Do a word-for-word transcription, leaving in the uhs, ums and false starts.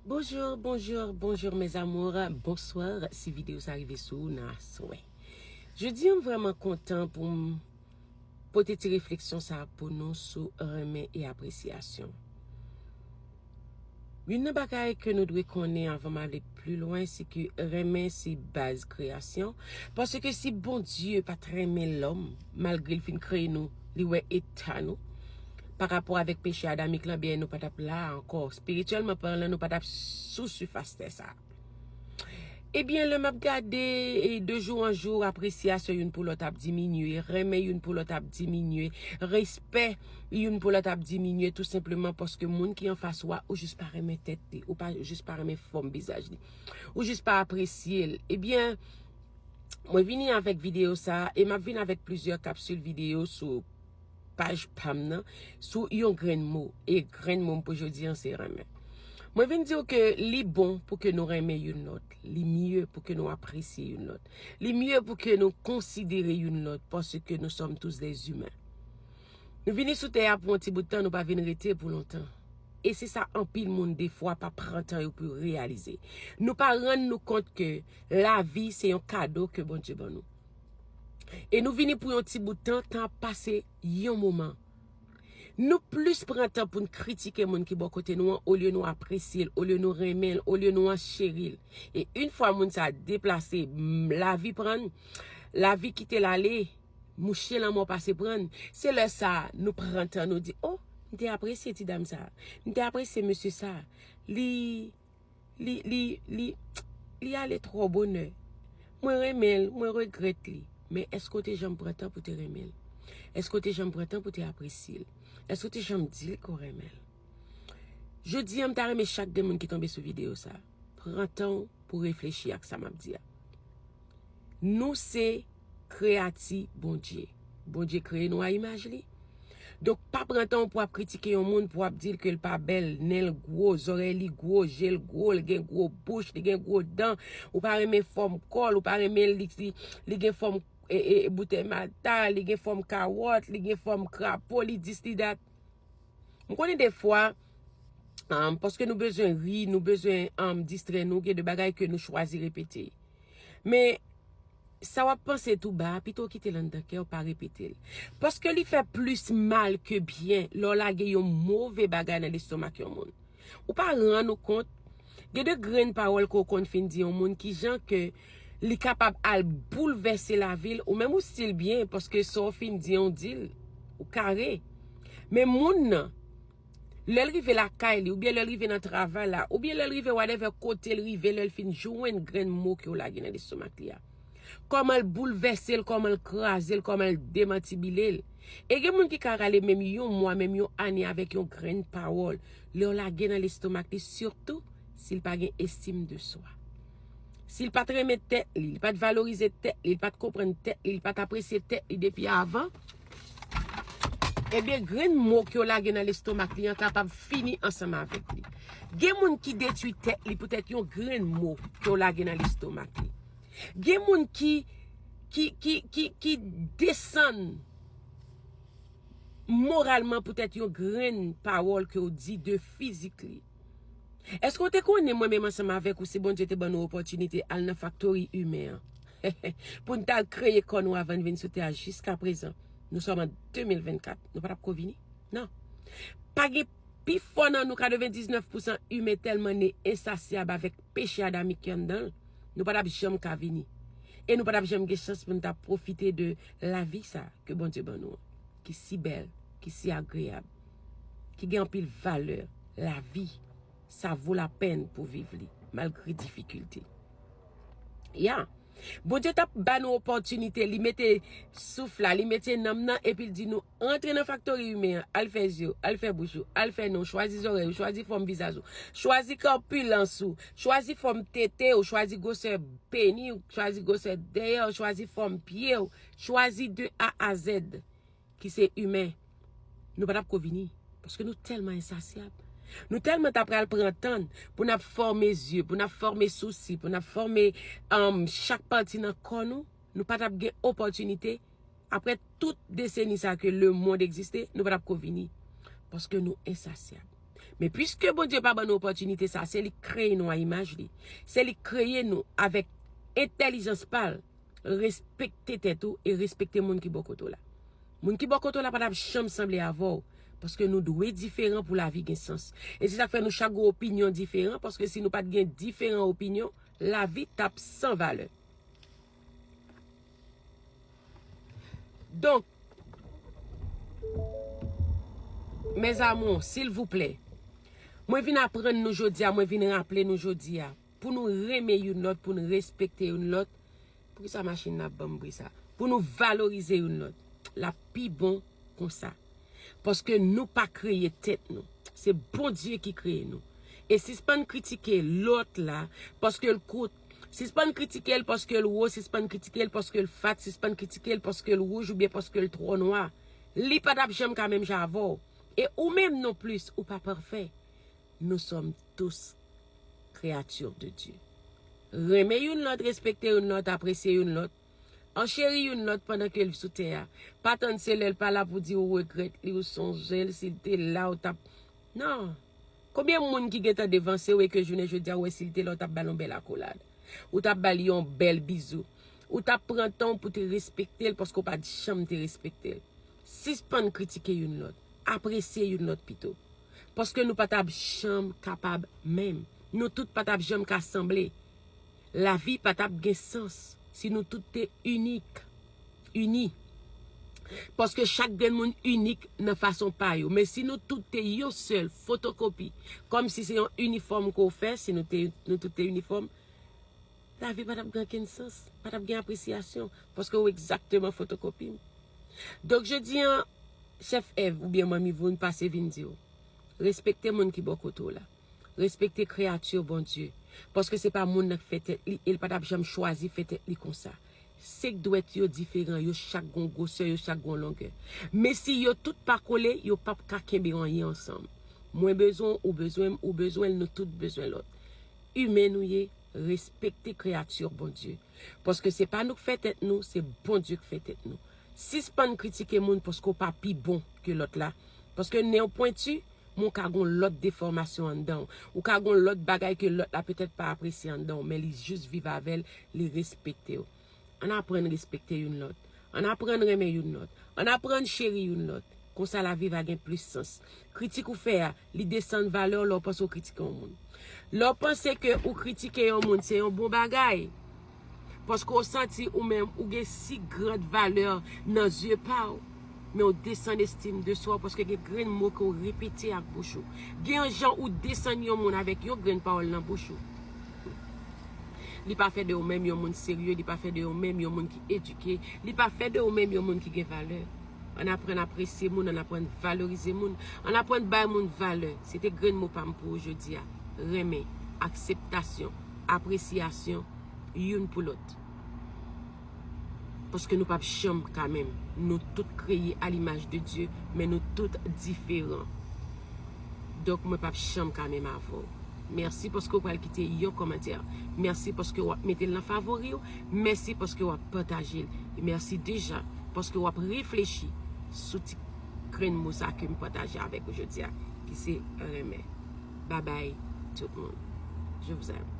Bonjour, bonjour, bonjour mes amours. Bonsoir, si videyo sa rive sou ou nan aswè. Jodi an m vrèman kontan pou m pote ti refleksyon sa pou nou sou renmen e apresyasyon. Youn nan bagay ke nou dwe konnen avan m ale pli lwen, se ke renmen se baz kreyasyon. Paske si Bondye pa t renmen lòm, malgre l fin kreye nou, li wè eta nou, pa rapò avèk peche adamik lan, byen nou pa t ap la ankò. Espirityèlman palan, nou pa t ap sou sifas tè sa. Ebyen, lè m ap gade, e, de jou an jou, apresyasyon youn pou lòt ap diminye, renmen youn pou lòt ap diminye, respè youn pou lòt ap diminye, tou senpleman paske moun ki anfas ou a, ou jis pa renmen tèt li, ou pa jis pa renmen fòm vizaj li, ou jis pa apresye l. Ebyen, mwen vini avèk videyo sa a, e m ap vin avèk plizyè kapsil videyo sou paj pa m nan, sou yon grenn mo. E grenn mo m pou jodi an se renmen. Mwen vin di w ke li bon pou ke nou renmen youn lòt. Li mye pou ke nou apresye youn lòt. Li mye pou ke nou konsidere youn lòt, paske nous sommes tous des humains. Nou vini sou tè a pou yon ti bout tan, nou pa vin rete pou lontan. E se sa anpil moun defwa pa pran tan yo pou yo reyalize. Nou pa rann nou kont ke lavi se yon kado ke Bondye ban nou. E nou vini pou yon ti bout tan, tan ap pase yon moman. Nou plis pran tan pou n kritike moun ki bò kote nou an, olye nou apresye l, olye nou renmen l, olye nou ancheri l. E yon fwa moun sa a deplase, m, lavi pran l, lavi kite l ale, mouche lanmò pase pran l, se lè sa a nou pran tan, nou di, "O, m te apresye ti dam sa a, m te apresye mesye sa a, li, li, li, li, li ale twò bonè. Mwen renmen l, mwen regrèt li." Men èske w te janm pran tan pou te renmen l? Èske w te janm pran tan pou te apresye l? Èske w te janm di l ke w renmen l? Jodi an, m ta renmen chak grenn moun ki tonbe sou videyo sa a, pran tan w pou reflechi ak sa m ap di a. Nou se kreyati Bondye. Bondye kreye nou a imaj li. Donk, pa pran tan w pou w ap kritike yon moun, pou w ap di l ke l pa bèl, nen l gwo, zòrèy li gwo, je l gwo, li gen gwo bouch, li gen gwo dan, ou pa renmen fòm kò l, ou pa renmen li, li, li gen fòm, e, e, boutèy mata, li gen fòm kawòt, li gen fòm krapo, li dis, li dat. M konnen defwa, um, paske nou bezwen ri, nou bezwen, um, distrè nou, gen de bagay ke nou chwazi repete. Men, sa w ap panse tou ba a, pito w kite l anndan kè w, pa repete l. Paske li fè plis mal ke byen lè w lage yon move bagay nan lestomak yon moun. Ou pa rann ou kont, gen de grenn pawòl ke w konn fin di yon moun, kijan ke li kapab al boulvèse lavi l, ou menm ou still byen, paske sa w fin di an, w di l, ou kare. Men moun nan, lè l rive lakay li, oubyen lè l rive nan travay la, oubyen lè l rive whatever kote l rive, lè l fin jwenn grenn mo ke w lage nan lestomak li a, kòman l boulvèse l, kòman l kraze l, kòman l demantibile l. E gen moun ki ka rale menm yon mwa, menm yon ane avèk yon grenn pawòl lè w lage nan lestomak li, sitou si l pa gen estim de swa. Si l pa t renmen tèt li, li pa t valorize tèt li, li pa t konprann tèt li, li pa t apresye tèt li depi avan, ebyen, grenn mo ke w lage nan lestomak li an kapab fini ansanm avèk li. Gen moun ki detwi tèt li poutèt yon grenn mo ke w lage nan lestomak li. Gen moun ki, ki, ki, ki, ki desann moralman poutèt yon grenn pawòl ke w di de fizik li. Èske w te konnen mwen menm ansanm avèk ou, si Bondye te ban nou opòtinite al nan faktori imen an, pou n t al kreye kò nou avan n vin sou tè a jiska prezan, nous sommes en deux mille vingt-quatre, nou pa t ap ko vini? Non. Pa gen, pifò nan nou, katrevendiznèf pousan imen tèlman ne ensasyab avèk peche adamik ki anndan l, nou pa t ap janm ka vini. E nou pa t ap janm gen chans pou n ta pwofite de lavi sa ke Bondye ban nou an, ki si bèl, ki si agreyab, ki gen anpil valè. Lavi, sa vo lapèn pou viv li, malgre difikilte. Ya. Bondye t ap ba nou opòtinite, li mete souf la, li mete nanm nan, epi l di nou, antre nan faktori imen an, al fè zye w, al fè bouch ou, al fè nen w, chwazi zòrèy ou, chwazi fòm vizaj ou, chwazi kòpilans ou, chwazi fòm tete w, chwazi gwosè peni w, chwazi gwosè dèyè w, chwazi fòm pye w, chwazi de A a Z. Ki se imen, nou pa t ap ko vini. Paske nou tèlman ensasyab. Nou tèlman ta pral pran tan n pou n ap fòme zye, pou n ap fòme sousi, pou n ap fòme, um, chak pati nan kò nou, nou pa t ap gen opòtinite. Apre tout deseni sa ke lemonn egziste, nou pa t ap ko vini. Paske nou ensasyab. Men piske Bondye pa ban nou opòtinite sa, se li k kreye nou a imaj li. Se li k kreye nou avèk entèlijans pa l. Respekte tèt ou e respekte moun ki bò kote w la. Moun ki bò kote w la pa t ap janm sanble avè w, paske nou dwe diferan pou lavi gen sans. E se sa k fè nou chak gen opinyon diferan, paske si nou pa t gen diferan opinyon, lavi t ap san valè. Donk, mes amours, silvouplè, mwen vin aprann nou jodi a, mwen vin raple nou jodi a, pou nou renmen youn lòt, pou nou respekte youn lòt. Poukisa machin nan ap ban m bri sa? Pou nou valorize youn lòt. L ap pi bon konsa. Paske nou pa kreye tèt nou. Se Bondye ki kreye nou. E sispann kritike lòt la, paske l kout. Sispann kritike l paske l wo, sispann kritike l paske l fat, sispann kritike l paske l wouj oubyen paske l twò nwa. Li pa t ap janm ka menm jan avè w. E ou menm non plis, ou pa pafè. Nous sommes tous créatures de Dieu. Renmen youn lòt, respekte youn lòt, apresye youn lòt. An cheri youn lòt pandan ke l sou tè a. Pa tann se lè l pa la pou di ou regrèt li, ou sonje l, si l te la, ou t ap. Non. Konbyen moun ki gentan devanse w e ke jounen jodi a, ou wè si l te la, ou t ap ba l yon bèl akolad? Ou t ap ba l yon bèl bizou? Ou t ap pran tan w pou te respekte l paske w pa t janm te respekte l? Sispann kritike youn lòt. Apresye youn lòt pito. Paske nou pa t ap janm kapab menm. Nou tout pa t ap janm ka sanble. Lavi pa t ap gen sans si nou tout te inik, ini. Paske chak grenn moun inik nan fason pa yo. Men si nou tout te yon sèl fotokopi, kòmsi se yon inifòm ke w fè, si nou te, nou tout te inifòm, lavi pa t ap gen okenn sans, pa t ap gen apresyasyon, paske w egzakteman fotokopi m. Donk, jodi a, chèf Èv oubyen manmi Voun pase vin di w, respekte moun ki bò kote w la. Respekte kreyati Bondye. Paske se pa moun nan k fè tèt li, e l pa t ap janm chwazi fè tèt li konsa. Senk dwèt yo diferan, yo chak gon gwosè, yo chak gon longè. Men si yo tout pa kole, yo p ap ka kenbe anyen ansanm. Mwen bezwen w, ou bezwen m, ou bezwen l, nou tout bezwen lòt. Imen nou ye, respekte kreyati Bondye. Paske se pa nou k fè tèt nou, se Bondye k fè tèt nou. Sispann kritike moun paske w pa pi bon ke lòt la. Paske nen w pwenti, men w ka gon lòt defòmasyon anndan w. Ou ka gon lòt bagay ke lòt la petèt pa apresye anndan w, men li jis viv avè l, li respekte w. Ann aprann respekte youn lòt. Ann aprann renmen youn lòt. Ann aprann cheri youn lòt. Konsa lavi va gen plis sans. Kritik ou fè a, li desann valè w lè w panse w kritike yon moun. Lè w panse ke ou kritike yon moun, se yon bon bagay. Paske w santi ou menm, ou gen si grand valè nan zye pa w. Men w desann estim de swa w paske gen grenn mo ke w repete ak bouch ou. Gen yon jan ou desann yon moun avèk yon grenn pawòl nan bouch ou. Li pa fè de ou menm yon moun serye, li pa fè de ou menm yon moun ki edike, li pa fè de ou menm yon moun ki gen valè. Ann aprann apresye moun, ann aprann valorize moun, ann aprann bay moun valè. Se te grenn mo pa m pou ou jodi a. Renmen, akseptasyon, apresyasyon youn pou lòt. Paske nou p ap janm ka menm. Nou tout kreye a limaj de Dye, men nou tout diferan. Donk, mwen p ap janm ka menm avè w. Mèsi paske w pral kite yon kòmantè. Mèsi paske w ap mete l nan favori w. Mèsi paske w ap pataje l. E mèsi deja paske w ap reflechi sou ti grenn mo sa ke m pataje avèk ou jodi a, ki se renmen. Babay tout moun. Je vous aime.